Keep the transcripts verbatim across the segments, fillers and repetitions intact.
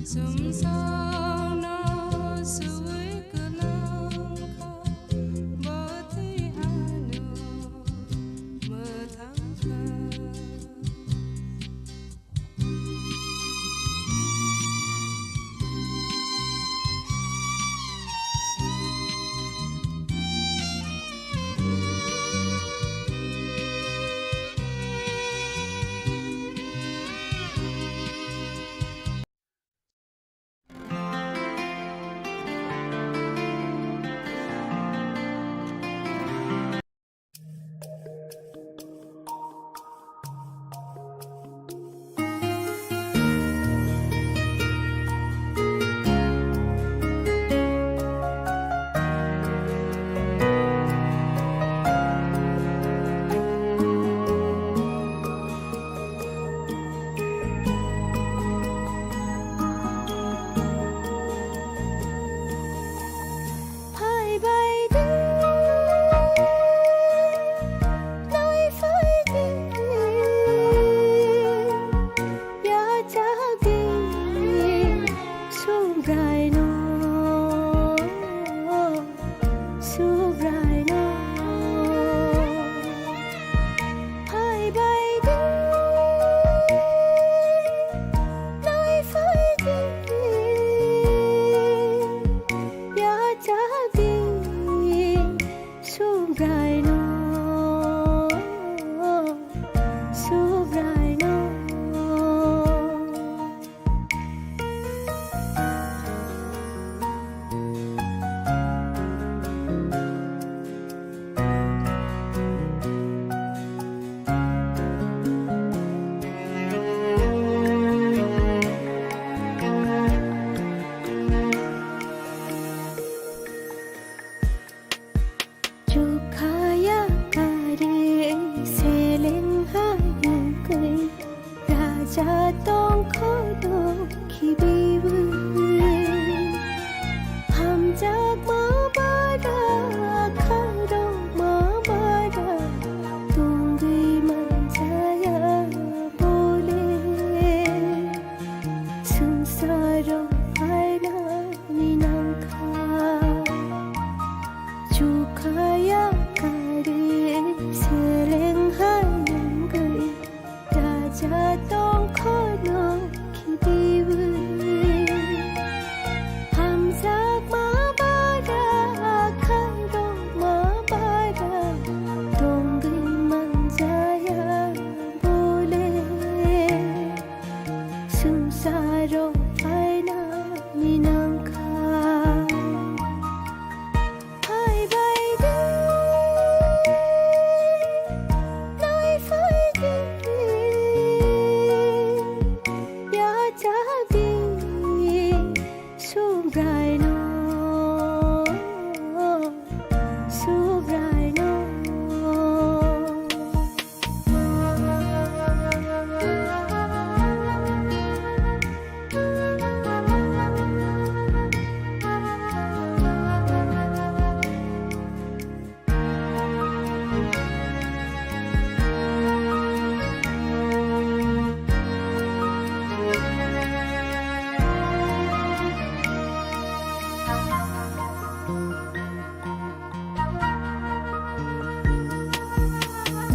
Sumsokno sui kwlwng kha, bo twi ano mwthang kha. Phai bai di, nai phai di, yachak di, Subraino, Subraino. Phai bai di, nai phai di, yachak di, Subraino, Subraino. Chukhaya kari seleng hai nungkui, raja tongkho do khibiwi. Hamjakma bara, khairokma bara, tongwi manjaya bole. Swngcharo phainani nangkha. Chukhaya kari seleng hai nungwi, raja tongkhono khibiwi. Hamjakma bara, khairokma bara, tongwi manjaya bole. Swngcharo phainani nangkha. Phai bai di, nai phai di, yachak di, Subraino, Subraino.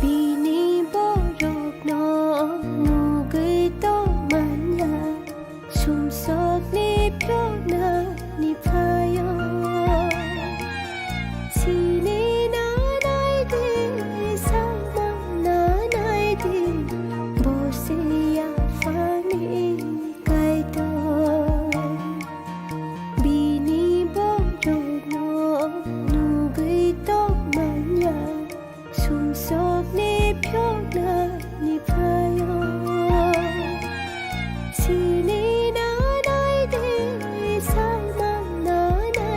Bini borokno nugwi tongmanya, sumsokni phiyoknani phaio. Sini nanai di, samang nanai di, bo se yaphangni Kaitor. Bini borokno nugwi tongmanya, sumsokni phiyoknani phaio. Sini nanai di, samang nanai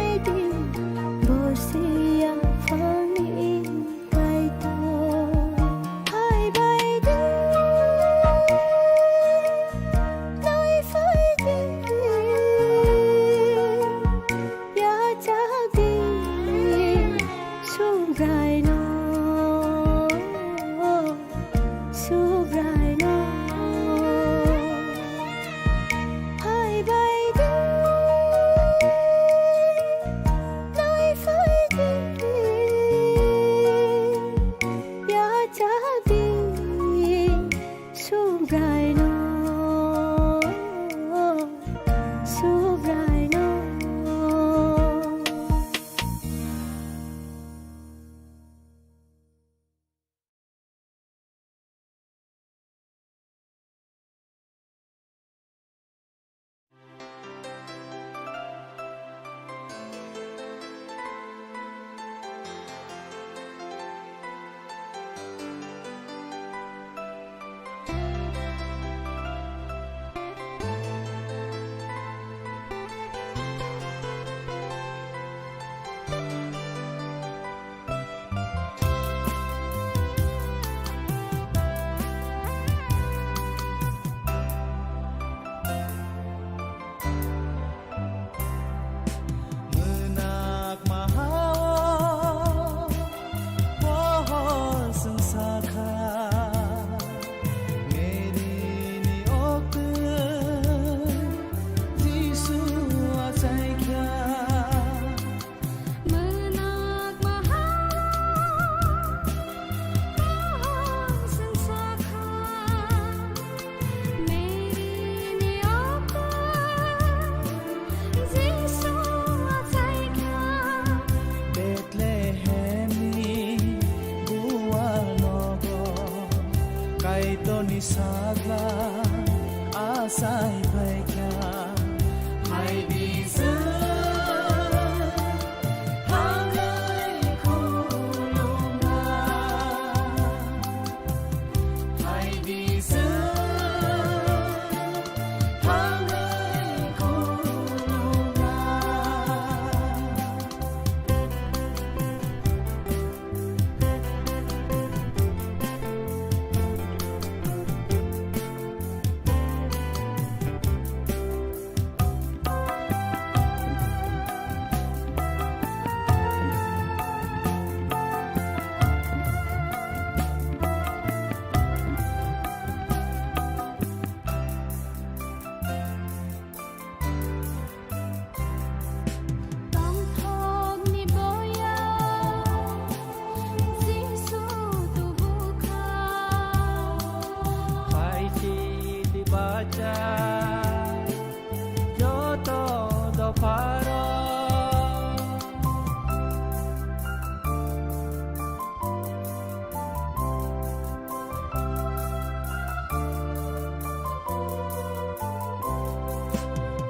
Pharo.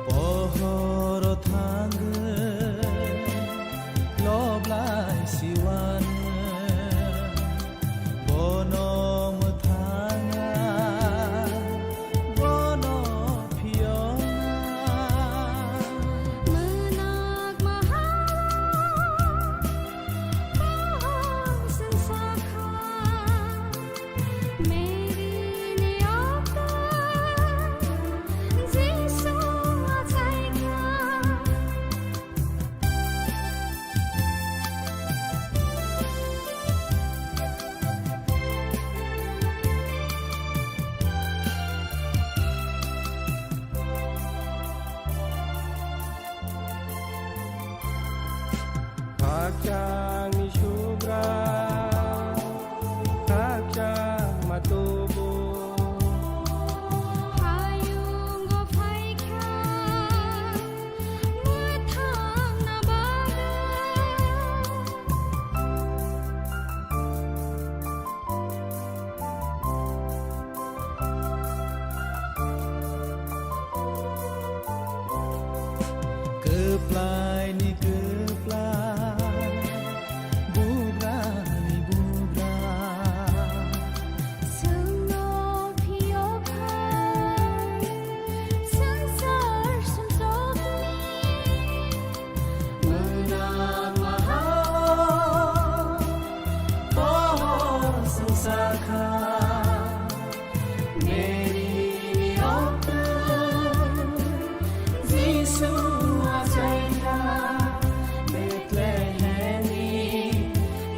Pohoro thangwi loblai siwan. Bono mwthangna, bono phiyokna. Mwnak mahao, kaham swngsa kha. Mary ni okto, Jisu achai kha. Khakchangni subra, khakchang ma tubu. Hayungo phaikha, mwthangna bagwi. Kwplaini kwplai, bugrani bugra. Chwngno phiyokha swngchar sumsokni. Mwnak mahao, pohor swngsa kha. Mary ni okto, Jisu achai kha. Bethlehem ni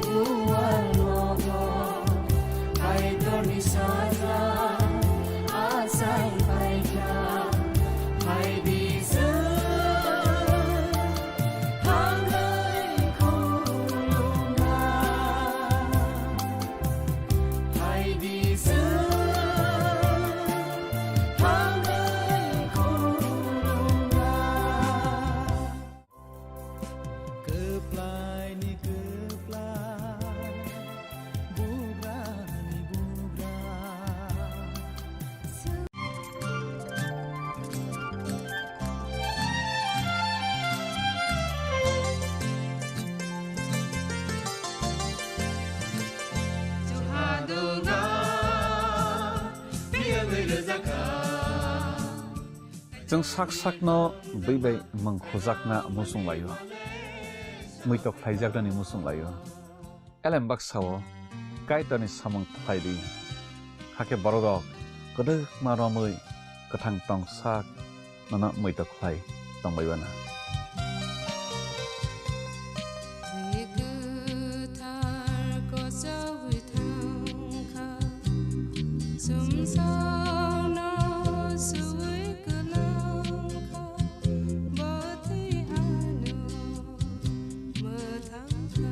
gual nogo, Kaitorni sajla achai pai kha. Hai di chwng thangwi khulumna. Hai di chwng thangwi khulumna. Kwplaini kwplai, bugrani bugra. Chwng sak sakno bui bai mwng khujakna muchung laio, muitok khlaijaknani muchung laio. Elem baksa-o Kaitorni samung khlai di, hakhe borok rok kwdwkma romwi kwthang tong sak nono muitok khlai tong bai bana. Bwi kwthar kochogwi thang kha, chumsokno suwi kwlang kha, bo twi ano mwthang kha.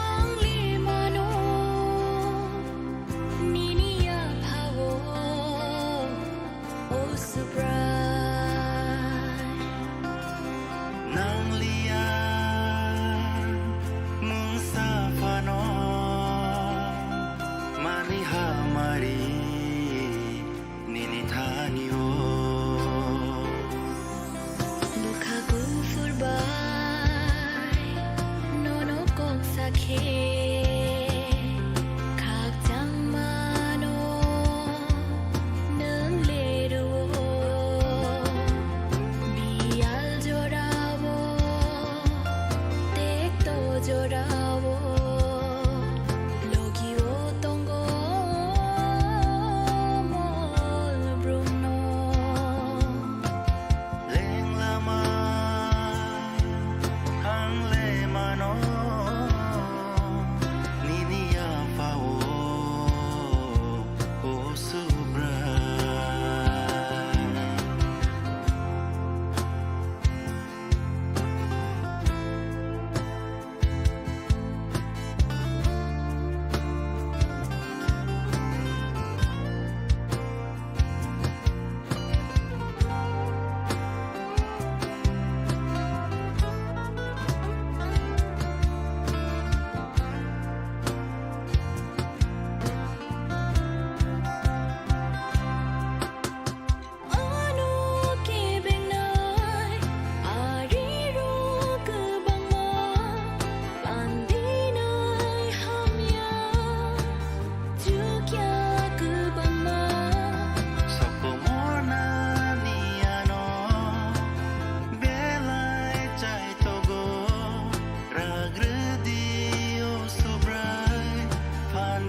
Ang limano nini yaphao, o Subrai. Nang liya mungsa phano mani hamari nini thani-o. Bwkha kuphur bai nono kok sakhe, khakchangmano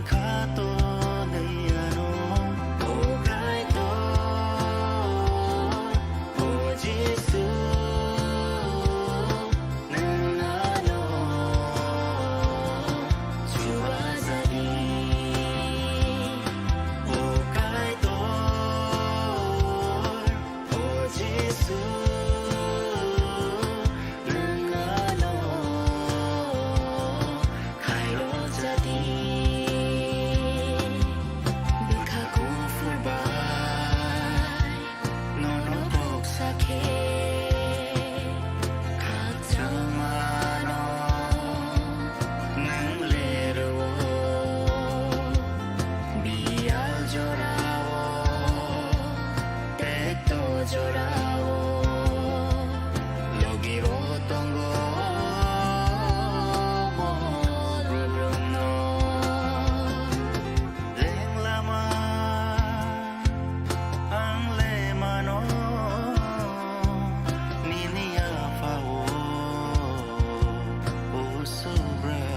Khato niyano, o Kaitor, o Jisu, nwng ano chubajadi. O Kaitor, o Jisu, nwng ano khairokjadi. Bwkha kuphur bai nono kok sakhe, khakchangmano nwng lerwo. Biyal jorao, tekto jorao, logi o tongo mohol rwrwngno. Leng lama ang le mano nini aphao, o Subrai.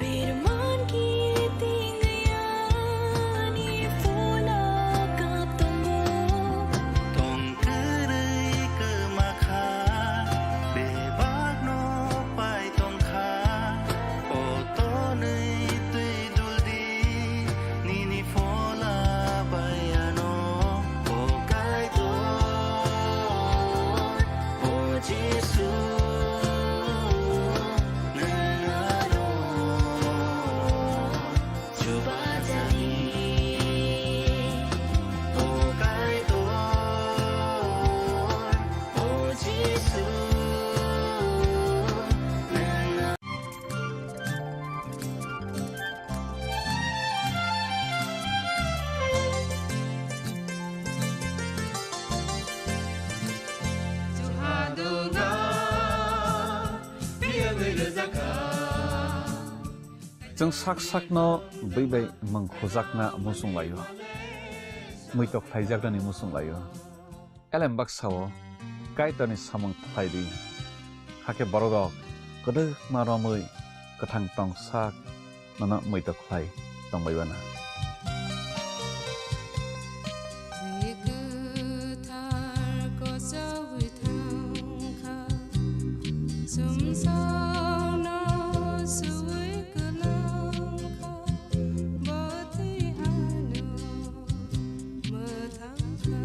Birman kiting ya ni phola kap tongo. Tong kwrwi kwma kha, bebak no pai tong kha. O tonwi twi duldi, nini phola bai ano, o Kaitor, o Jisu, nwng ano chubajadi. O Kaitor, o Jisu, nwng Chwng sak sakno bwi bai mwng khujakna muchung laio, muitok khlaijaknani muchung laio. Elem baksa-o Kaitorni samung khlai di, hakhe bororok kwdwkma romwi kwthang tong sak nono muitok khlai tong bai mano. Twi kwthar kochogwi thang kha, sumsokno suwi kwlang kha, bo twi ano mwthang kha.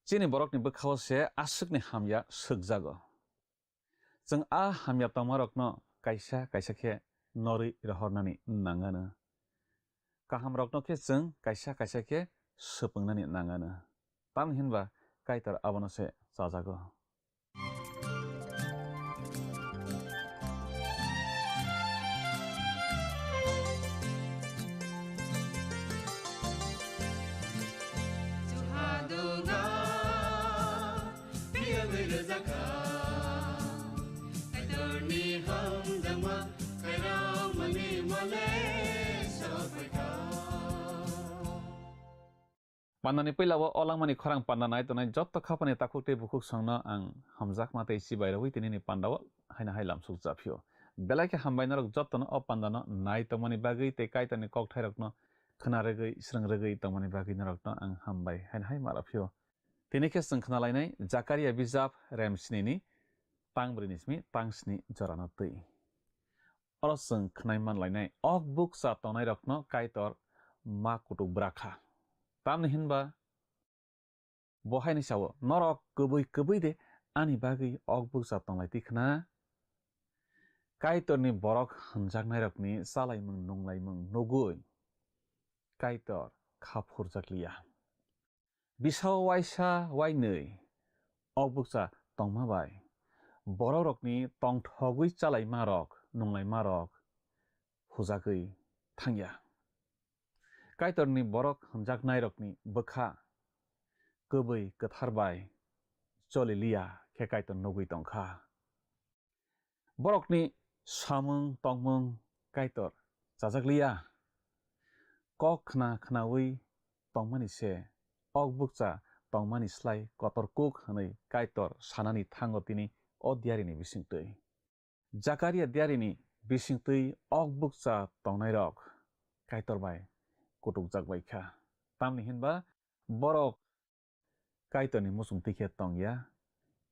Chini borokni bwkhao se aswkni hamya swkjago. Chwng a hamya tongmarokno kaisa kaisa khe norwi rohornani nang anw. Kahamrokno khe chwng kaisa kaisa khe swpwngnani nang anw. Tamni hwn ba Kaitor abono se chajago. Pandani puila o langmani khorang panda nai tongnai jotto khapani takhuk tei bukhuk songno ang hamjakma tei chibai rwui tinini pandao haino hai lamsuk japhio. Belai khe hambai norok jottono o pandano nai tongmani bagwi tei Kaitorni kokthairokno khna rwgwi, srwng rwgwi tongmani bagwi norokno ang hambai haino hai ma rwphio. Tini khe chwng khna lainai Jakaria bijap rem snini tang brwi ni simi tang sni jorano twi. Oro chwng khnai man lainai, ok bukcha tongnairokno Kaitor ma kutuk bwra kha. Tamni hinba bo haini sao, "Norok kwbwi kwbwi de ani bagwi ok bukcha tonglai twi khna?" Kaitorni borok hwnjaknairokni chalaimung nunglaimung nugwi Kaitor kha phurjakliya. Bisao waisa wainwi ok bukcha tongma bai borokrokni tongthogwi chalaimarok nunglaimarok hujagwi thangya. Kaitorni borok hwnjaknairokni bwkha kwbwi kwthar bai choli liya khe Kaitor nugwi tongkha. Borokni samung tongmung Kaitor chajakliya. Kok khna khnaui tongmani se, ok bukcha tongmani slai kotor kuk hwnwi Kaitor sanani thango tini o diarini bisingtwi. Jakaria diarini bisingtwi ok bukcha tongnairok Kaitor bai kutukjak bai kha. Tamni hinba borok Kaitorni muchung twi khe tong ya,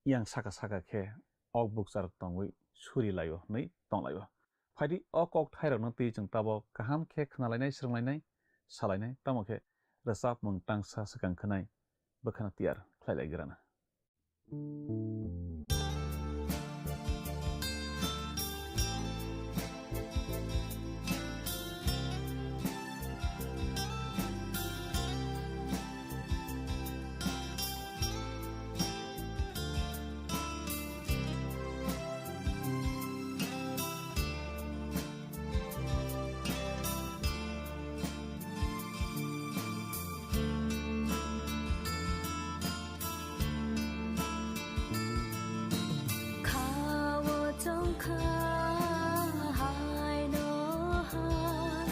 yang saka saka khe ok bukcharok tongwi suri lai-o hwnwi tong lai-o. Phaidi o kok thairokno twi chwng tabok kaham khe khna lainai, swrwng lainai, sa lainai, tamo khe rwchapmung tangsa swkang khwnai bwkhano tiyar khlai lai grana. Kha o chong kha hai no hai,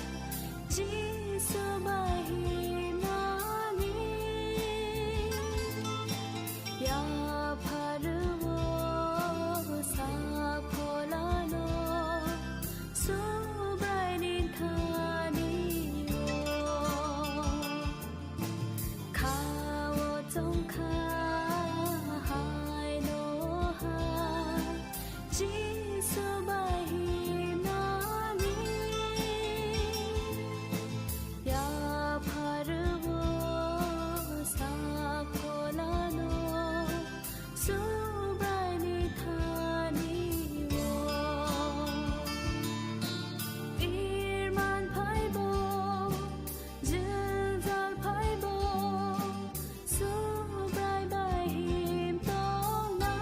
Jisu bai himnani. Yapharwo sak pholano Subraini thani o. Kha o chong kha hai no hai, Jisu bai himnani. Yapharwo sak pholano Subraini thani o. Irman phaibo, jwngjal phaibo, Subrai bai him tongna.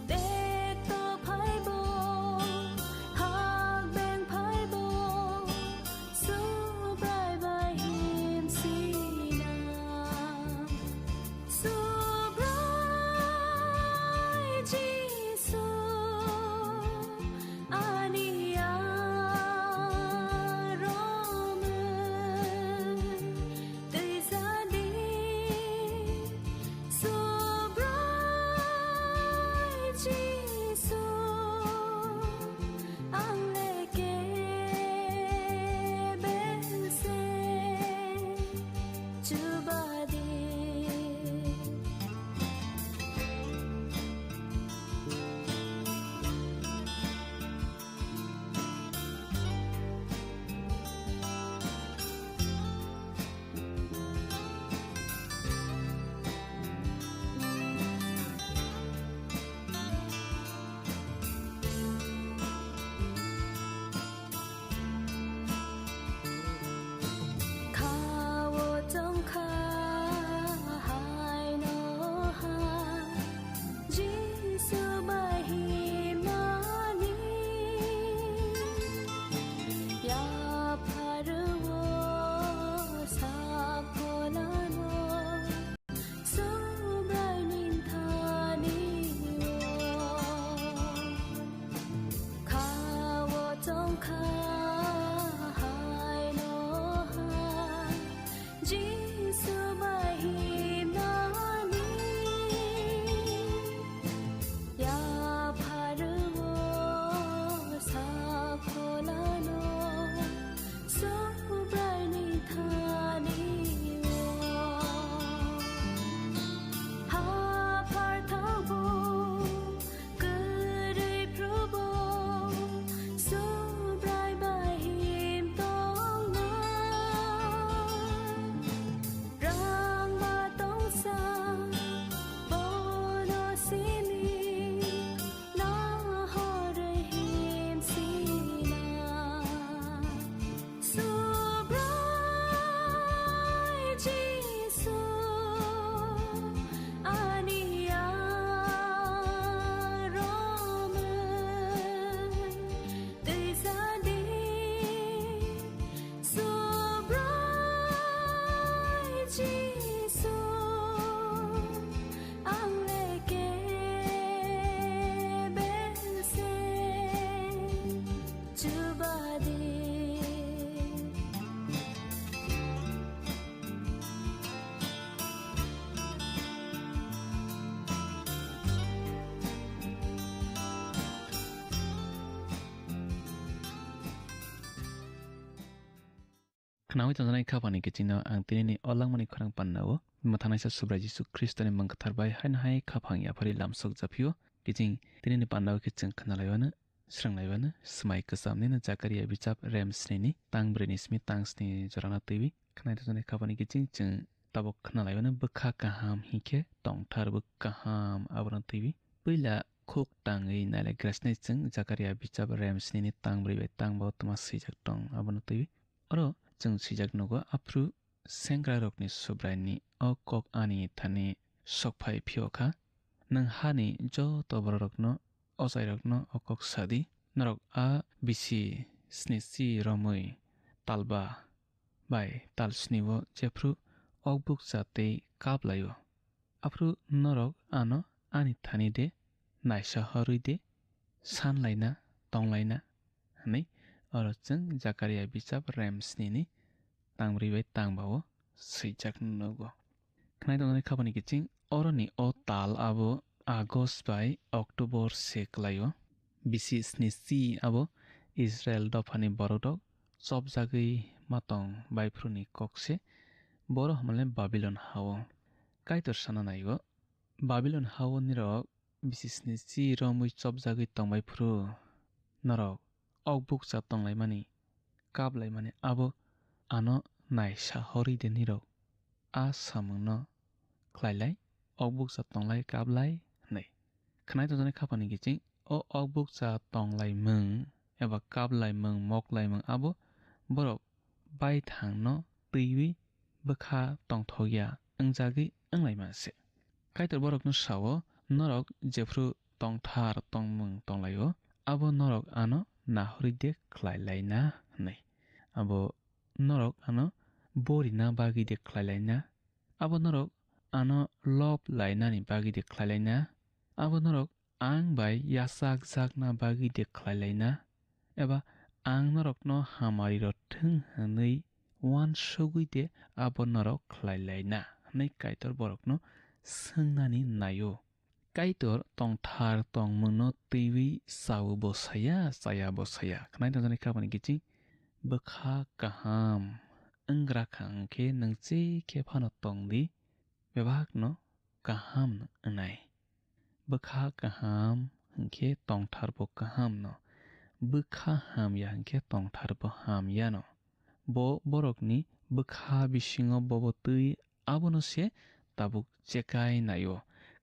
Tekto phaibo, hakbeng phaibo, Subrai bai him sina. Subrai Jisu, ani aromwi twijadi. Subrai Jisu, ang le kebeng se chubadi. Kha o chong kha hai no hai, Jisu bai himnani. Yapharwo sak pholano Subraini thani o. Kha o chong kha hai no hai, Jisu bai himnani. Yapharwo sak pholano Subraini thani o. Haphar thangbo, kwrwi phrubo, Subrai bai him tongna. Khnaui tongjaknai khaphangni kichingno ang tinini o langmani khorang pannao mwthangnaisa Subrai Jisu Khristoni mung kwthar bai haino hai khaphang yaphari lamsok japhio. Kiching tinini pannao khe chwng khnalaiwano, srwnglaibano, swmai kwchamnino Jakaria bichap rem snini tang brwini simi tang sni jorano twiwi. Khnai tongjaknai khaphangni kiching chwng tabuk khnalaiwano bwkha kaham hinkhe tongthar bwkha kaham abono twiwi. Puila khuk tangwi nailaigrasnai chwng Jakaria bichap rem snini tang brwi bai tang bao twma swijak tong abono twiwi. Oro chwng swijak nugo, aphru sengrarokni Subraini o kok ani thani sokphai phiyokha, nwng hani joto bororokno, ochairokno o kok sadi, norok a bisi snichi romwi talba bai tal snio jephru okbukcha tei kap laio. Aphru norok ano ani thani de naisa horwi de san laina tong laina hwnwi oro chwng Jakaria bichap rem snini tang brwi bai tang bao swijak nugo. Khnai tongjaknai khaphangni kiching oroni o tal abo August bai October se kwlaio. Bisi snichi abo Israel dophani borok rok chopjagwi ma tong baiphru ni kok se, boro hwnmale Babilon hao. Kaitor sana naigo, Babilon hao nirok bisi snichi romwi chopjagwi tong baiphru norok okbukcha tong laimani, kap laimani abo ano naisa horwi de nirok a samungno khlai lai, okbukcha tong lai, kap lai hwnwi. Khnai tongjaknai khaphangni kiching o okbukcha tong laimung eba kap laimung, mok laimung abo borok baithangno twiwi bwkha tongthokya wngjagwi wng laima se. Kaitor borokno sao, norok jephru tongthar tongmung tong laio, abo norok ano nahorwi de khlai laina hwnwi. Abo norok ano borina bagwi de khlai laina, abo norok ano lob lainani bagwi de khlai laina, abo norok ang bai yachakjakna bagwi de khlai laina, eba ang norokno hamari rw thung hwnwi uansugwi de abo norok khlai laina hwnwi Kaitor borokno swngnani naio. Kaitor tongthar tongmungno twiwi chao bo saya, chaya bo saya. Khnai tongjaknai khaphangni kiching bwkha kaham wngrakha hwnkhe nwng che khe phano tong di, bebakno kaham wngnai. Bwkha kaham hwnkhe tongthar bo kaham no, bwkha hamya hwnkhe tongthar bo hamya no. Bo borokni bwkha bisingo bobo twi abono se tabuk chekai naio.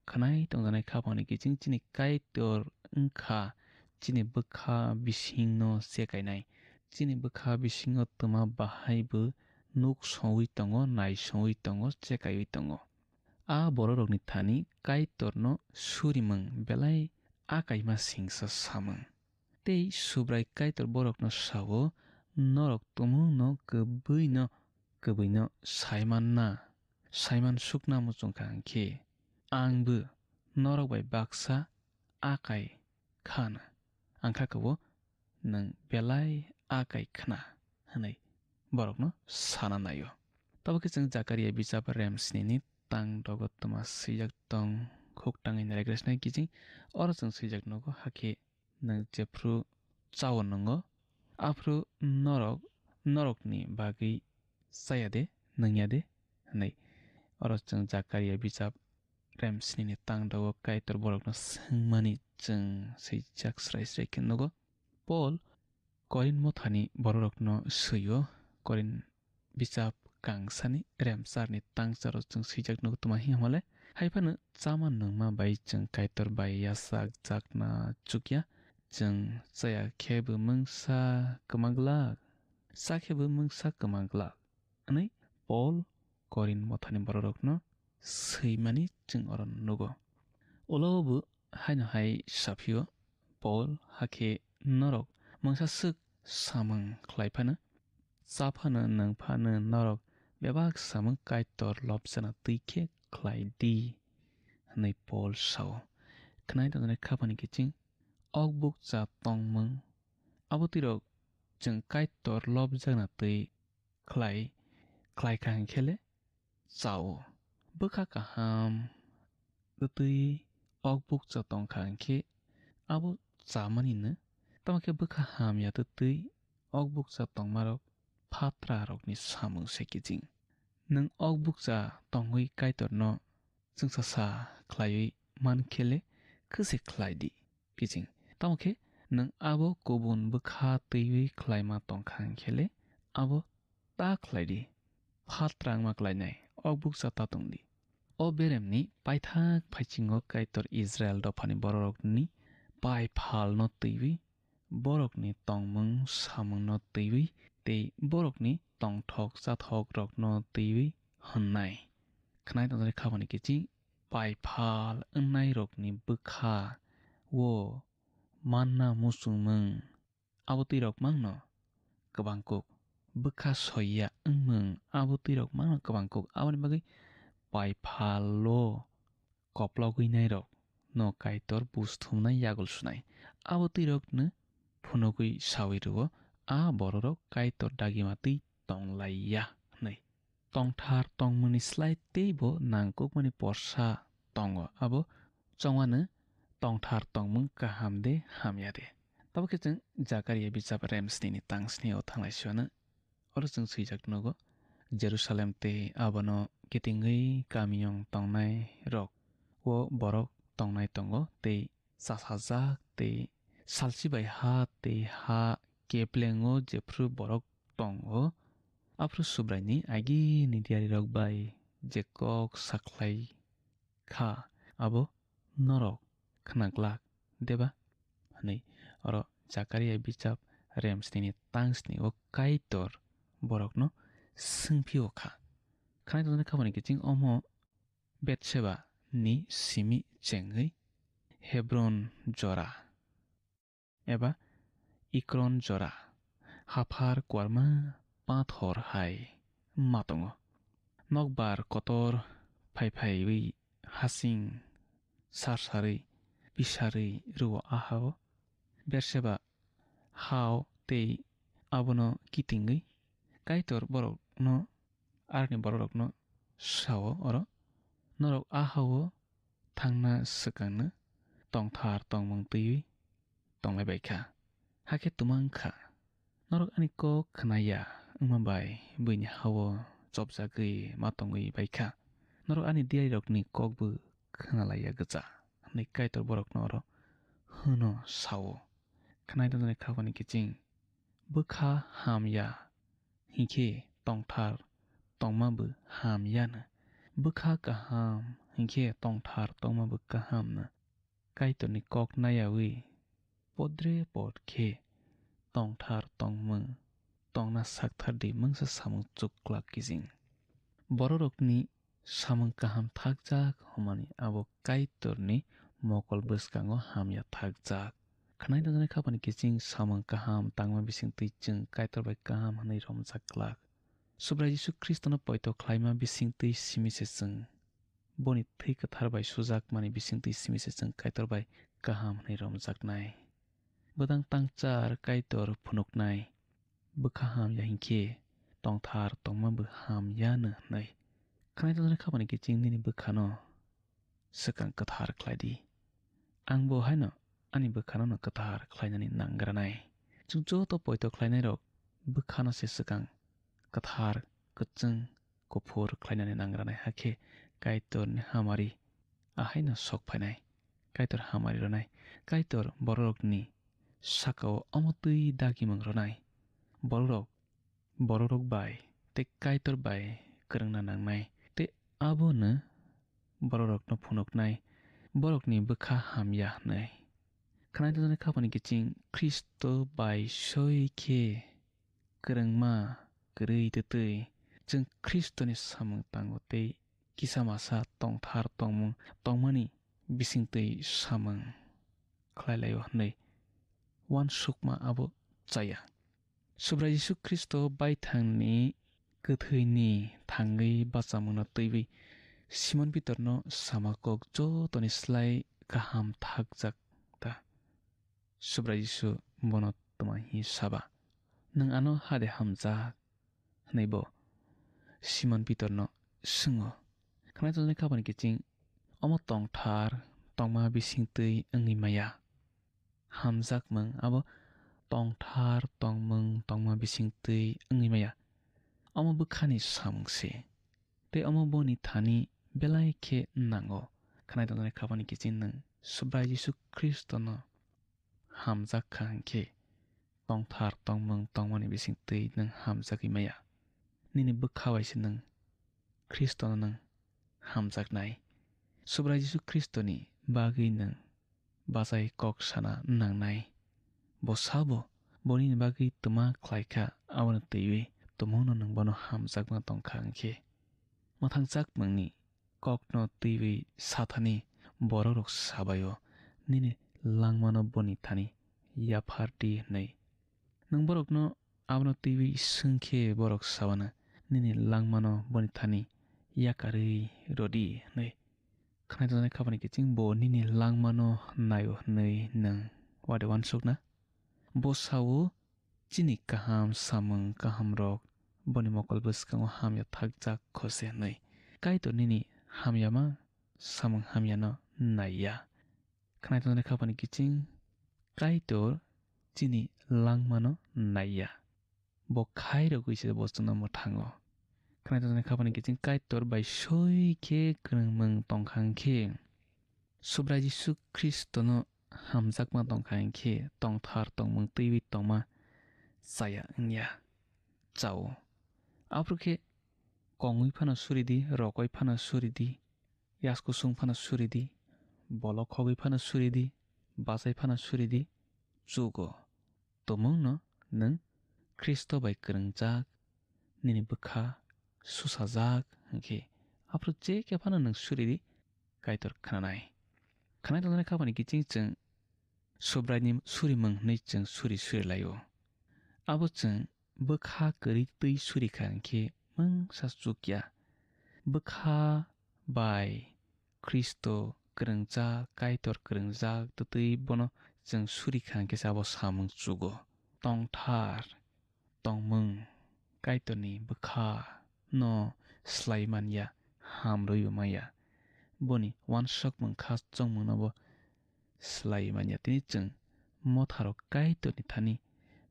Khnai tongjaknai khaphangni kiching chini Kaitor wngkha chini bwkha bisingno chekainai. Chini bwkha bisingo twma bahai bo nuk songwi tongo, nai songwi tongo, chekaiwi tongo. A bororokni thani Kaitorno surimung belai akaima singsa samung. Tei Subrai Kaitor borokno sao, norok tumungno kwbwino, kwbwino saimanna, saiman sukna muchungkha hwnkhe, angbo norok bai baksa akai khana, ang kha kabo nwng belai akai khna hwnwi borokno sana naio. Tabuk khe chwng Jakaria bijap rem snini tang dogo twma swijak tong, khuk tangwi nailaigresnai kijing. Oro chwng swijak nugo, hakhe nwng jephru chao nwngo, aphru norok norokni bagwi chaya de, nungya de hwnwi. Oro chwng Jakaria bijap rem snini tang dogo Kaitor borokno swngmani chwng swijak srai srai khe nugo. Paul Korin mothani bororokno swi-o, Korin bijap kangsani remsarni tangcharo chwng swijak nugo tuma hi hamale. Hai phano chama nungma bai chwng Kaitor bai yachak jakna chukya, chwng chaya khe bo mungsa kwma glak, cha khe bo mungsa kwma glak, hwnwi Paul Korin mothani bororokno swimani chwng oro nugo. Ulo bo haino hai saphio, Paul, hakhe norok mungsa swk samung khlai phano, cha phano, nung phano norok bebak samung Kaitor lobjana twi khe khlai di, hwnwi Paul sao. Khnai tongjaknai khaphani kiching, ok bukcha tongmung, abo twirok chwng Kaitor lobjakna twi khlai, khlai kha hwn khe le chao. Bwkha kaham twtwi ok bukcha tong kha hwn khe abo chamani no. Tamo khe bwkha hamya twtwi ok bukcha tongmarok phatrarokni samung se kiching. Nwng ok bukcha tongwi Kaitorno chwngsasa khlaiwi man khe le khe se khlai di kiching. Tamo khe nwng abo kubun bwkha twiwi khlaima tong kha hwn khe le abo ta khlai di. Phatrangma klainai ok bukcha ta tong di. O beremni paithak phaichingo Kaitor Israil dophani bororokni pai phalno twiwi, borokni tongmung samungno twiwi tei borokni tongthok chathokrokno twiwi hwnnai. Khwnai tongthokni khabani kiching pai phal wngnairokni bwkha o manna muchungmung abo twi rok mangno kwbang kuk, bwkha soiya wngmung abo twi rok mangno kwbang kuk. Aboni bagwi pai phalo koplogwi nairok no Kaitor buj thumnai yagul sunai. Abo twi rok no phunugwi sawi rwo, a bororok Kaitor dagima twi tonglaiya hwnwi. Tongthar tongmungni slai teibo nangkukmani porsa tongo, abo chongmano tongthar tongmung kaham de hamya de. Tabo khe chwng Jakaria bijap rem snini tang sni o thanglai siwano. Oro chwng swijak nugo, Jerusalem tei abono kitingwi kamiyung tongnai rok o borok tongnai tongo tei chasajak tei salsi bai ha tei ha keplengo jephru borok tongo, aphuru Subraini agini diyarirok bai je kok sakhlai kha, abo norok khna glak deba? Hwnwi oro Jakaria bijap rem snini tang sni o Kaitor borokno swngphio kha. Khwnai tongjaknai khabani kiching omo Betseba ni simi chengwi Hebron jora eba Ikron jora haphar kuarma pathor hai ma tongo. Nokbar kotor phai phaiwi hasing sarsarwi pisarwi rwo ahao Berseba hao tei abono kitingwi Kaitor borokno, aroni bororokno sao oro, "Norok a hao thangna swkangno tongthar tongmung twiwi tonglai bai kha, hakhe twma wng kha. Norok ani kok khna ya wngma bai buini hao chopjagwi ma tongwi bai kha. Norok ani diyarirokni kokbo khna lai ya gwcha," hwnwi Kaitor borokno oro hwno sao. Khwnai tongjaknai khabani kiching, bwkha ham ya hinkhe tongthar tongma bo ham yano. Bwkha kaham hinkhe tongthar tongma bo kaham no. Kaitorni kok nayawi podre pod khe tongthar tongmung tongna sakthar di mungsa samung chuklak kijing. Bororokni samung kaham thakjak hwnmani abo Kaitorni mokol bwskango hamya thakjak. Khwnai tongjaknai khabani kiching samung kaham tangma bisingtwi chwng Kaitor bai kaham hwnwi romjak glak. Subrai Jisu Khristono poito khlaima bisingtwi simi se chwng boni thwi kwthar bai sujakmani bisingtwi simi se chwng Kaitor bai kaham hwnwi romjaknai. Bwdang tangchar Kaitor phunuknai. Bwkha ham ya hinkhe tongthar tongma bo ham yano hwnwi. Khwnai tongjaknai khabani kiching nini bwkhano swkang kwthar khlai di. Ang bo haino ani bwkhano no kwthar khlainani nangranai. Chwng joto poito khlainairok bwkhano se swkang kwthar, kwchwng, kuphur khlainani nangranai, hakhe Kaitorni hamari ahaino sok phainai. Kaitor hamari rwnai. Kaitor bororokni sakao omo twi dagimung rwnai. Bororok bororok bai tei Kaitor bai kwrwngna nangnai, tei abono bororokno phunuknai, borokni bwkha hamya hwnwi. Khwnai tongjaknai khabani kiching Khristo bai soi khe kwrwngma kwrwi twtwi chwng Khristoni samung tango tei kisa masa tongthar tongmung tongmani bisingtwi samung khlai laio hwnwi uansukma abo chaya. Subrai Jisu Khristo baithangni kwthwini thangwi bachamungno twiwi Simon Pitorno sama kok jotoni slai kaham thakjak ta. Subrai Jisu bono tma hi saba, "Nwng ano hade hamjak?" hwnwi bo Simon Pitorno swngo. Khwnai tongjaknai khabani kiching omo tongthar tongma bisingtwi wngwi maya. Hamjakmung abo tongthar tongmung tongma bisingtwi wngwi maya. Omo bwkhani samung se, tei omo boni thani belai khe nango. Khwnai tongjaknai khapani kiching nwng Subrai Jisu Khristono hamjak kha hwnkhe, tongthar tongmung tongmani bising twi nwng hamjagwi maya. Nini bwkha bai se nwng Khristono nwng hamjaknai. Subrai Jisu Khristoni bagwi nwng bachai kok sana nangnai. Bo sabo bo nini bagwi twma khlai kha, abono twiwi tumungno nwng bono hamjakma tong kha hwnkhe. Mwthangjakmungni kokno twiwi sathani borokrok sabaio nini langmano boni thani yaphar di hwnwi. Nwng borokno abono twiwi swng khe borok sabana nini langmano boni thani yakarwi rw di hwnwi. Khwnai tongjaknai khapani kiching bo nini langmano naio hwnwi nwng wade uansukna? Bo sao, chini kaham samung kahamrok boni mokol bwskango hamya thakjak kho se hwnwi. Kaitor nini hamyama samung hamyano naiya. Khwnai tongjaknai khapani kiching Kaitor chini langmano naiya. Bo khairogwi se bo chwngno mwthango. Khwnai tongjaknai khapani kiching Kaitor bai soi khe kwrwngmung tong kha hwnkhe, Subrai Jisu Khristono hamjakma tong kha hwnkhe, tongthar tongmung twiwi tongma chaya wngya, chao. Aphuru khe kongwi phano suri di, rokoi phano suri di, yaskusung phano suri di, bolok khogwi phano suri di, bachai phano suri di, chugo. Tumungno nwng Khristo bai kwrwngjak, nini bwkha susajak hwnkhe, aphuru je khe phano nwng suri di, Kaitor khnanai. Khwnai tongjaknai khapani kiching chwng Subraini surimung hwnwi chwng suri suri laio. Abo chwng bwkha kwrwi twi suri kha hwnkhe mungsa chukya. Bwkha bai Khristo kwrwngjak, Kaitor kwrwngjak twtwi bono chwng suri kha hwnkhe se abo samung chugo. Tongthar tongmung Kaitorni bwkha no slai manya, ham rwio manya. Boni uansukmung kha chongmungno bo slai manya. Tini chwng motharo Kaitorni thani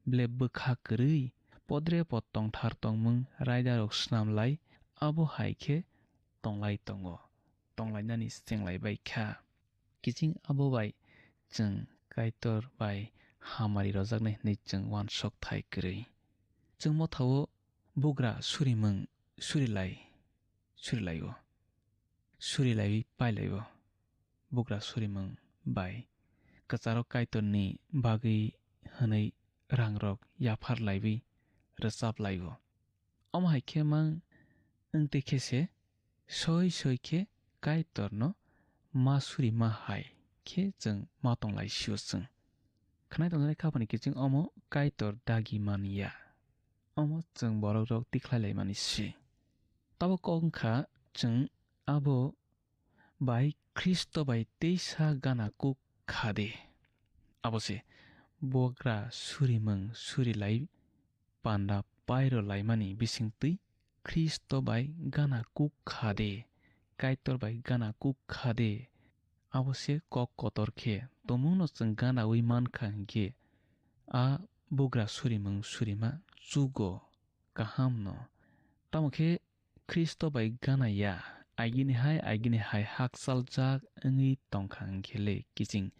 ble bwkha kwrwi podre pod tongthar tongmung raidarok snam lai, abo hai khe tonglai tongo, tonglainani chenglai bai kha. Kiching abo bai chwng Kaitor bai hamari rojaknai hwnwi chwng uansuk thai kwrwi. Chwng mothao bugra surimung surilai, surilaio, surilaiwi pailaio. Bugra surimung bai kwcharo Kaitorni bagwi hwnwi rangrok yaphar laiwi rwchap laio. Omo hai khe mang wng twi khe se soi soi khe Kaitorno ma suri ma hai khe chwng ma tong lai sio chwng. Khwnai tongjaknai khapani kiching omo Kaitor dagi man ya. Omo chwng borokrok tikhlai laimani se. Tabuk kok wng kha chwng abo bai Khristo bai teisa gana kuk kha de. Abo se bugra surimung suri lai panda pairo laimani bising twi Khristo bai gana kuk kha de, Kaitor bai gana kuk kha de. Abo se kok kotor khe, tomungno chwng ganaui man kha hinkhe, a bugra surimung surima chugo kaham no. Tamo khe Khristo bai gana ya, agini hai, agini hai hakchaljak wngwi tong kha hinkhe le kiching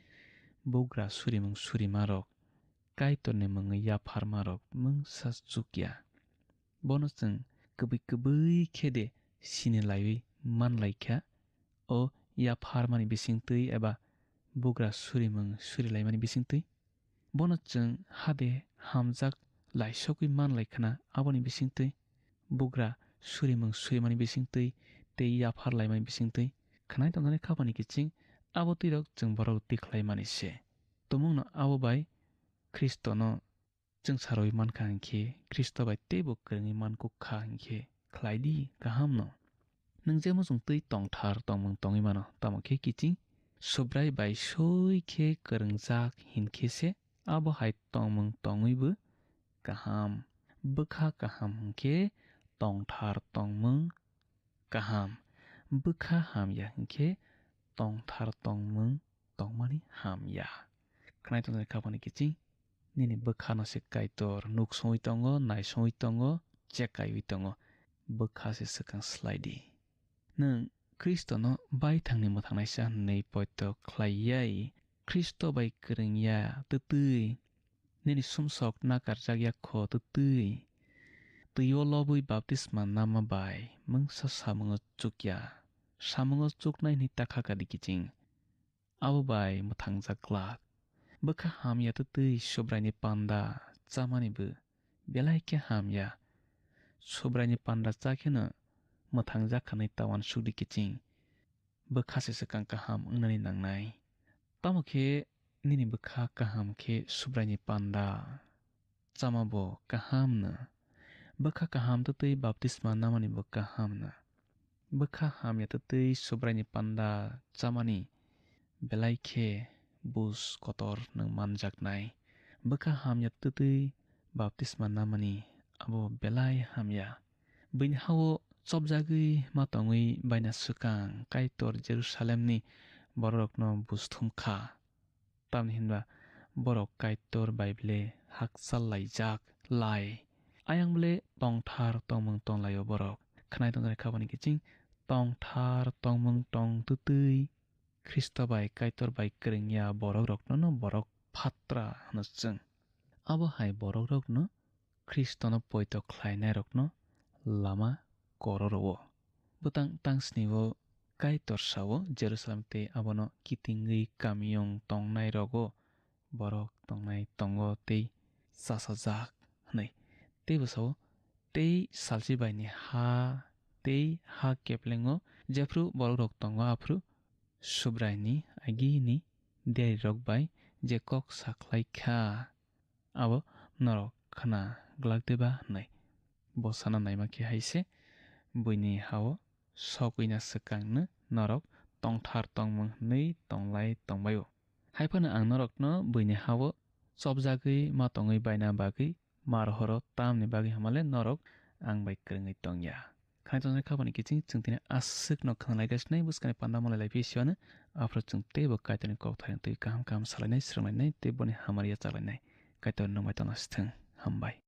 bugra surimung surima rok, Kaitorni mungwi yapharma rok mungsa chukya. Bono chwng kwbwi kwbwi khe de sini laiwi man lai kha, o yapharmani bising twi eba bugra surimung suri laimani bising twi. Bono chwng hade hamjak laisogwi man lai khna, aboni bising twi bugra surimung surimani bising twi tei yaphar laimani bising twi. Khwnai tongjaknai khapani kiching abo twirok chwng borok tikhlai mani se. Tumungno abo bai Khristono chwng sarwi man kha hinkhe, Khristo bai teibo kwrwngwi man kuk kha hinkhe, khlai di kaham no. Nwng je muchung twi tongthar tongmung tongwi mano, tamo khe kiching Subrai bai soi khe kwrwngjak hinkhe se, abo hai tongmung tongwi bo kaham. Bwkha kaham hinkhe tongthar tongmung kaham. Bwkha hamya hinkhe tongthar tongmung tongmani hamya. Khwnai tongjaknai khapani kiching nini bwkhano se Kaitor nuk songwi tongo, nai songwi tongo, chekaiwi tongo, bwkha se swkang slai di. Nwng Khristono baithangni mwthangnaisa hwnwi poito khlai yai, Khristo bai kwrwng ya twtwi, nini sumsok nakarjak ya kho twtwi, twi-o lobwi baptisma nama bai mungsa samungo chukya, samungo chuknai hwnwi ta kha ka di kiching. Abo bai mwthangjak glak. Bwkha hamya twtwi Subraini panda chamani bo belai khe hamya. Subraini panda cha kheno mwthangjak khanai ta uansuk di kiching. Bwkha se swkang kaham wngnani nangnai. Tamo khe nini bwkha kaham khe Subraini panda chama bo kaham no. Bwkha kaham twtwi baptisma namani bo kaham no. Bwkha hamya twtwi Subraini panda chamani belai khe buj kotor nwng manjaknai. Bwkha hamya twtwi baptisma namani abo belai hamya. Buini ha-o chopjagwi ma tongwi baina swkang Kaitor Jerusalemni bororokno buj thum kha. Tamni hinba borok Kaitor bai ble hakchal laijak lai. Ayang ble tongthar tongmung tong lai-o borok. Khnai tongjaknai kha boni kiching tongthar tongmung tong twtwi Khristo bai Kaitor bai kwrwng ya borok rokno no borok phatra hwno chwng. Abo hai borok rokno Khristono poito khlainairokno lama kororo-o. Bwtang tangsni-o Kaitor sao, Jerusalem tei abono kitingwi kamiyung tongnairok-o borok tongnai tongo tei chasajak hwnwi. Tei bwsao tei salchibaini ha tei ha keplengo jephru borokrok tongo aphru Subraini agini diarirok bai je kok sakhlai kha. Abo norok khna glak de ba hwnwi. Bo sana naima khe hai se buini ha-o sogwina swkangno norok tongthar tongmung hwnwi tonglai tongbaio. Hai phano ang norokno buini ha-o chopjagwi ma tongwi baina bagwi ma rohoro, tamni bagwi hwnmale norok ang bai kwrwngwi tongya. Khaitoni khabani kiching chwng tini aswkno khwnalai gasinai bwskangni panda malai lai phi siwano. Aphuru chwng teibo Kaitorni kokthairok twi kaham kaham salainai, swrwnglainai tei boni hamari yachalainai. Kaitor nwng bai tongna sithwng. Hambai.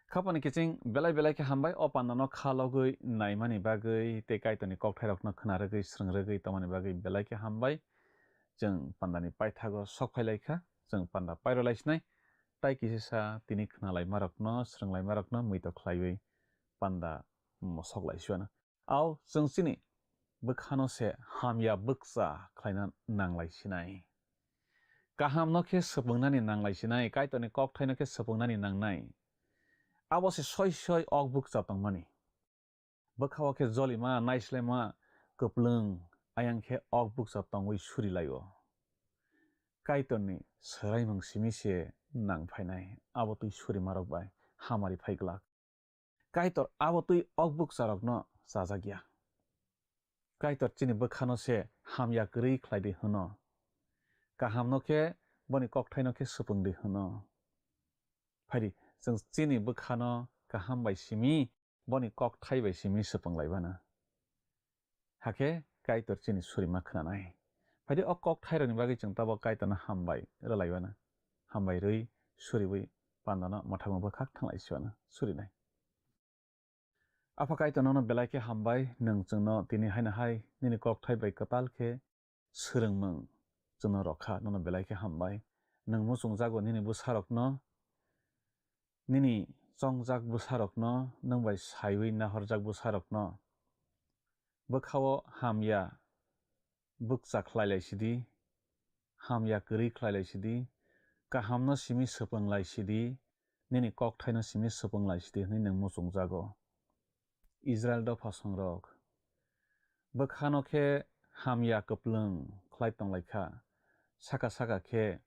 Khapani kiching belai belai khe hambai o pandano kha logwi naimani bagwi tei Kaitorni kokthairokno khna rwgwi swrwng rwgwi tongmani bagwi belai khe hambai. Chwng pandani paithago sok phai lai kha, chwng panda pairo lai sinai. Tai kisa sa tini khna laimarokno, swrwng laimarokno muitok khlaiwi panda mosok lai siwano. Au chwng chini bwkhano se hamya bwkcha khlaina nanglai sinai. Kahamno khe swpwngnani nanglai sinai, Kaitorni kokthaino khe swpwngnani nangnai. Abo se soi soi ok bwkcha tongmani. Bwkhao khe jolima, naislema, kwplwng, ayang khe ok bwkcha tongwi suri lai-o. Kaitorni swraimung simi se nang phainai, abo twi surimarok bai hamari phai glak. Kaitor abo twi ok bwkcharokno chajak ya. Kaitor chini bwkhano se hamya kwrwi khlai di hwno. Kahamno khe boni kokthaino khe swpwng di hwno. Phaidi, chwng chini bwkhano kaham bai simi, boni kokthai bai simi swpwng lai bana. Hakhe Kaitor chini surima khwnanai. Phaidi o kokthairokni bagwi chwng tabok Kaitorno hambai rwlai bana. Hambai rwi suriwi pandano mwthangwi bwkhak thanglai siwano surinai. Apha Kaitor nono belai khe hambai, nwng chwngno tini haino hai nini kokthai bai kwtal khe swrwngmung chwngno rwkha, nono belai khe hambai. Nwng muchungjago nini bwsarokno, nini chongjak bwsarokno, nwng bai saiwi nahorjak bwsarokno. Bwkhao hamya bwkcha khlai lai sidi, hamya kwrwi khlai lai sidi, kahamno simi swpwng lai sidi, nini kokthaino simi swpwng lai sidi hwnwi nwng muchungjago. Israil dophasongrok, bwkhano khe hamya kwplwng khlai tong lai kha, saka saka khe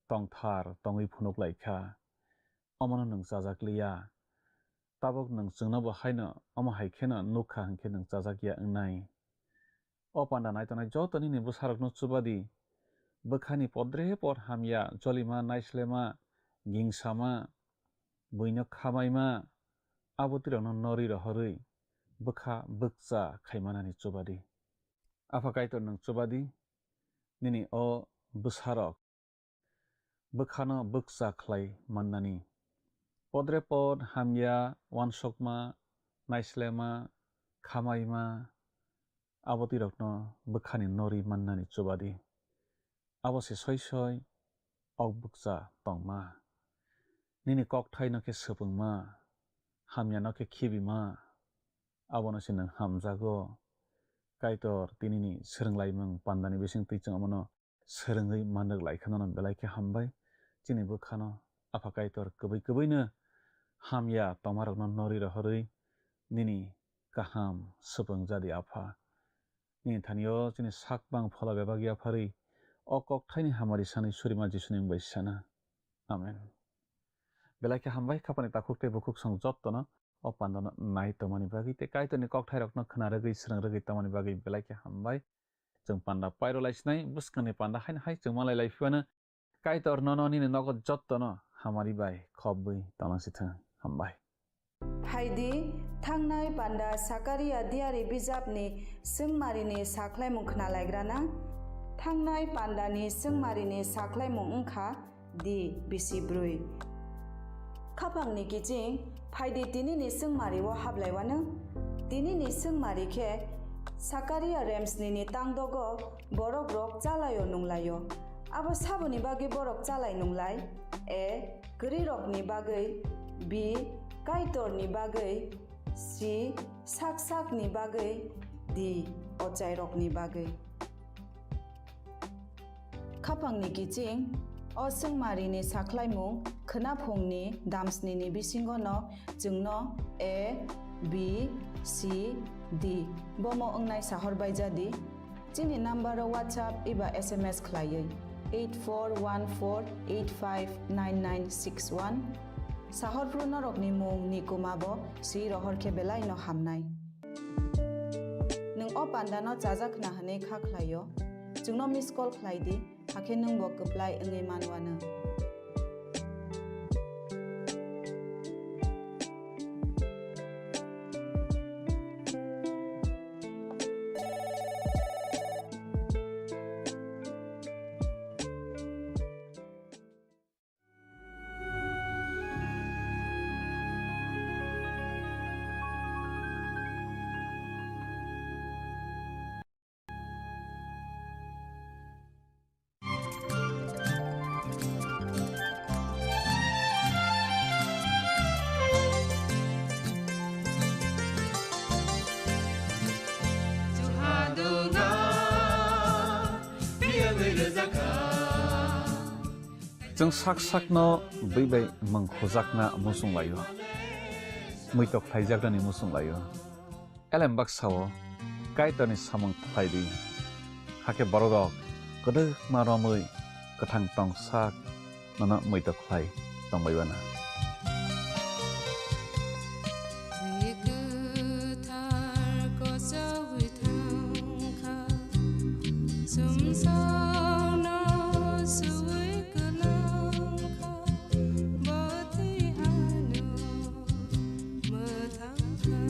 tongthar tongwi phunuk lai kha, omono nwng chajak liya. Tabok nwng chwngno bo haino omo hai kheno nuk kha hwn khe nwng chajak ya wngnai. O panda nai tongnai joto nini bwsarokno chuba di. Bwkhani podre pod hamya, jolima, naislema, gingsama, buino khamaima, abo twirokno norwi rohorwi bwkha bwkcha khaimanani chuba di. Apha Kaitor nwng chuba di, nini o bwsarok bwkhano bwkcha khlai mannani. Podrepot hamya, uansukma, naislema, khamaima, abo twi rokno bwkhani norwi mannani chuba di. Abo se soi soi ok bukcha tongma. Nini kokthaino khe swpwngma, hamyano khe khibima, abono se nwng hamjago. Kaitor tinini swrwnglaimung pandani bisingtwi chwng omono swrwngwi manrwk lai kha nono belai khe hambai. Chini bwkhano Apha Kaitor kwbwi kwbwino hamya tongmarokno norwi rohorwi nini kaham swpwng jadi Apha. Nini thanio chini sak bang phola bebak yapharwi o kokthaini hamari sanwi surima Jisuni mung bai sana. Amen. Belai khe hambai khapani takhuk tei bukhuk song jottono o pandano nai tongmani bagwi tei Kaitorni kokthairokno khna rwgwi, srwng rwgwi tongmani bagwi belai khe hambai. Chwng panda pairo lai sinai, bwskangni panda haino hai chwng malai lai phiyano Kaitor nono nini nogo jottono hamari bai khobwi tongna sithwng. Hambai. Phaidi, thangnai panda Sakaria diari bijapni swngmarini sakhlaimung khnalaigrana. Thangnai pandani swngmarini sakhlaimung wngkha di bisi brwi. Khapangni kiching, phaidi tinini swngmari o hablaiwano. Tinini swngmari khe Sakaria remsnini tangdogo borok rok chalaio nunglaio. Abo saboni bagwi borok chalai nunglai? A, kwrwirokni bagwi, B, Kaitorni bagwi, C, sak sakni bagwi, D, ochairokni bagwi. Khapangni kiching, o swngmarini sakhlaimung khwnaphungni damsnini bisingono chwngno A, B, C, D bomo wngnai sahor baijadi. Chini number o WhatsApp eba S M S khlaiwi eight four one four eight five nine nine six one. Sahorphru norokni mung ni kuma bo swi rohor khe belai no hamnai. Nwng o panda no chajak khna hwnwi kha khlaio, chwngno miss call khlai di, hakhe nwng bo kwplai wngwi manwano. Chwng sak sakno bwi bai mung khujakna muchung laio, muitok khlaijaknani muchung laio. Elem baksa o Kaitorni samung khlai di, hakhe bororok kwdwkma romwi kwthang tongsak nono muitok khlai tongbai bana. Bwi kwthar kochogwi thangkha, sumsokno suwi kwlangkha, bo twi ano mwthangkha.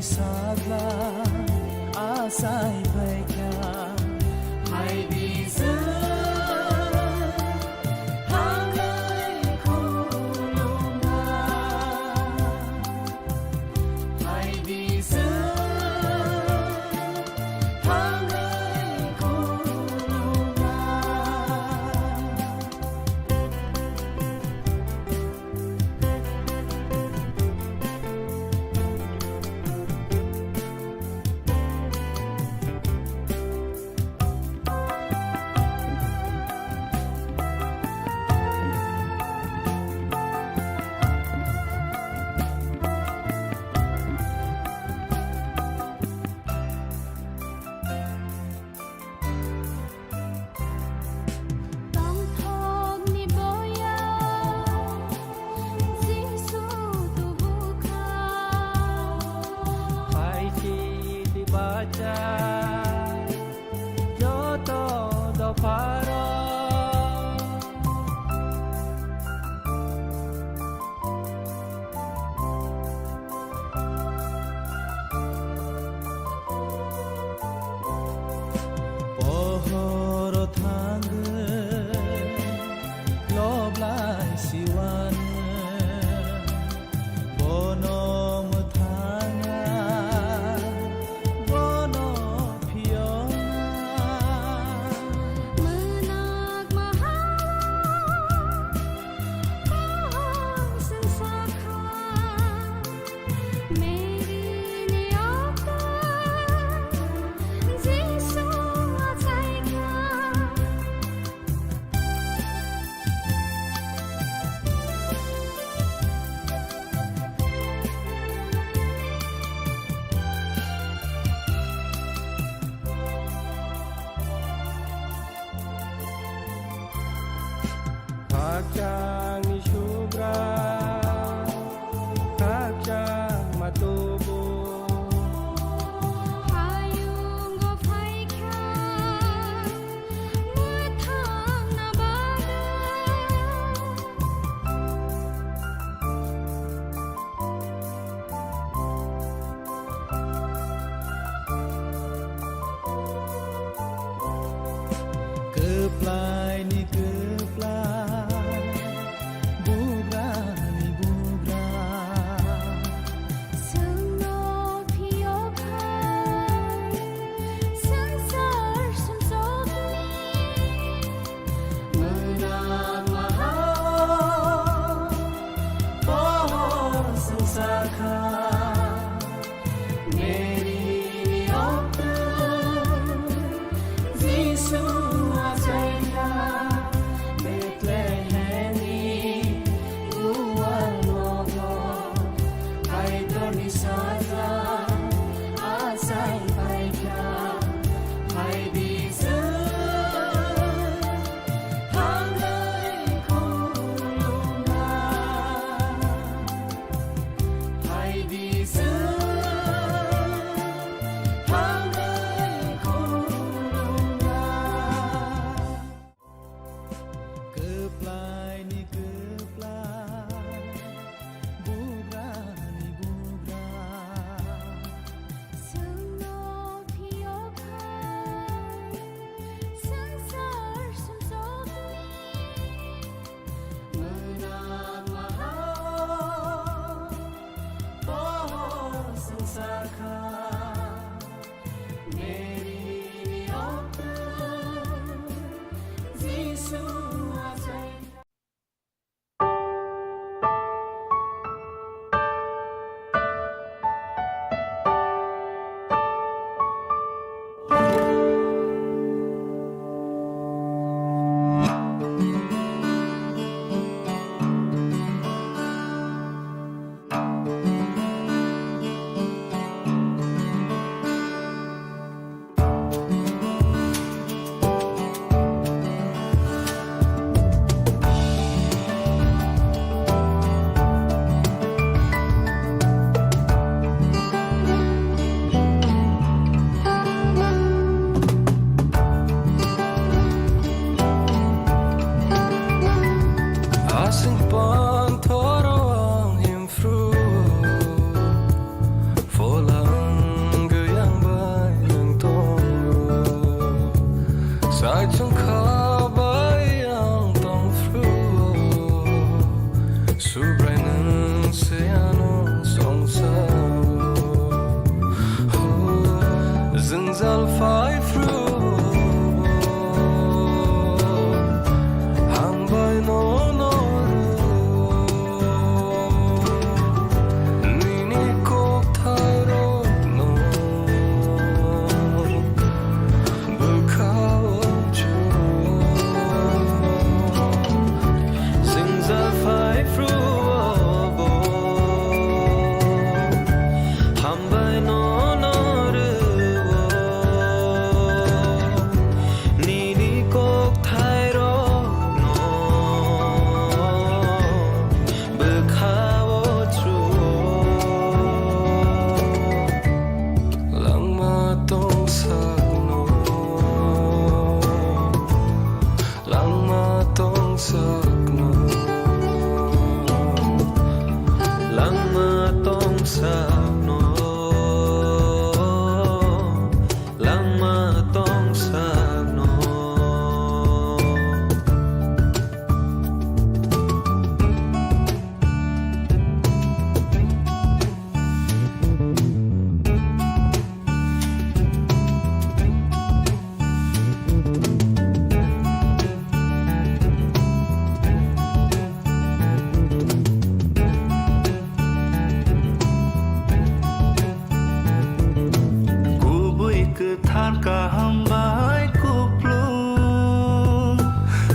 Sajla achai phaikha, hai bijak thangwi khulumna, hai bijak thangwi khulumna. Tongthokni boya Jisu tubu kha. Hai chini bacha joto dopharo. Pohoro thangwi loblai siwano, bono mwthangna, bono phiyokna. Mwnak mahao Kaham sengsa kha, Mary ni okto Jisu achai kha. Khakchangni subra, khakchangma tubu. Hayungo phaikha, mwthangna bagwi. Kwplaini kwplai, bugrani bugra. Chwngno phiyokha, swngchar sumsokni. Mwnak mahao, pohor sengsa kha. Mary ni okto Jisu achai kha. Bethlehemni gual nogo Kaitorni sajla achai phaikha. Hai bijak thangwi khulumna, hai bijak thangwi khulumna. Kwplaini kwplai, bugrani bugra. Chwngno phiyokha, swngchar sumsokni. Mwnak mahao, pohor sengsa kha. Mary ni okto Jisu achai. Jal phai phru hambai no no rw, nini kok thai rok no bwkha o chuk. Jwngjal phai phru o bo hambai no no rw, nini kok thai rok no bwkha o chuk. Langma tong sak no, langma tong sak no, langma tong sak no, langma tong sak no. Kubui kwthar kaham bai kuplu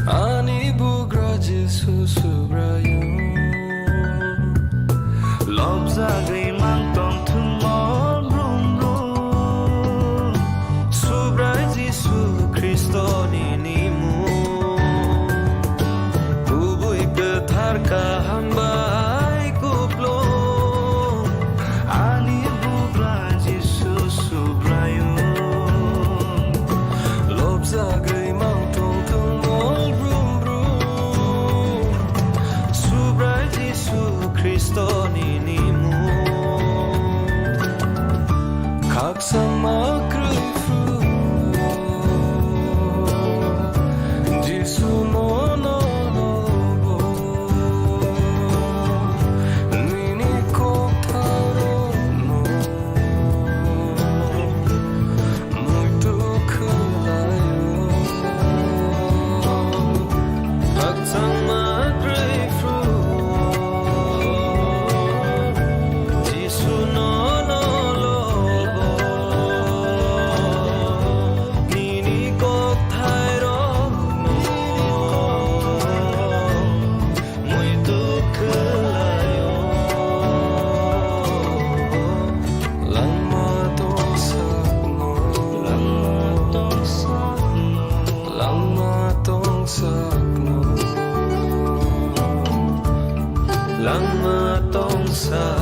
ani bugra Jisu Subraiyung. Lobjagwi mang tong thung mol brum brum, Subrai Jisu Khristo nini mung. Kubui kwthar kaham bai kuplu ani bugra Jisu Subraiyung. Lobjagwi mang tong thung mol brum brum, Subrai Jisu Khristo nini mung. Khakchangma kwrwi phru Jisu no no lobo, nini kok thai rok no muitu khwlaio. Khakchangma kwrwi phru Jisu no no lobo, nini kok thai rok no muitu khwlaio. Langma tong sak no, langma tong sak no, langma tong sak no, langma tong sak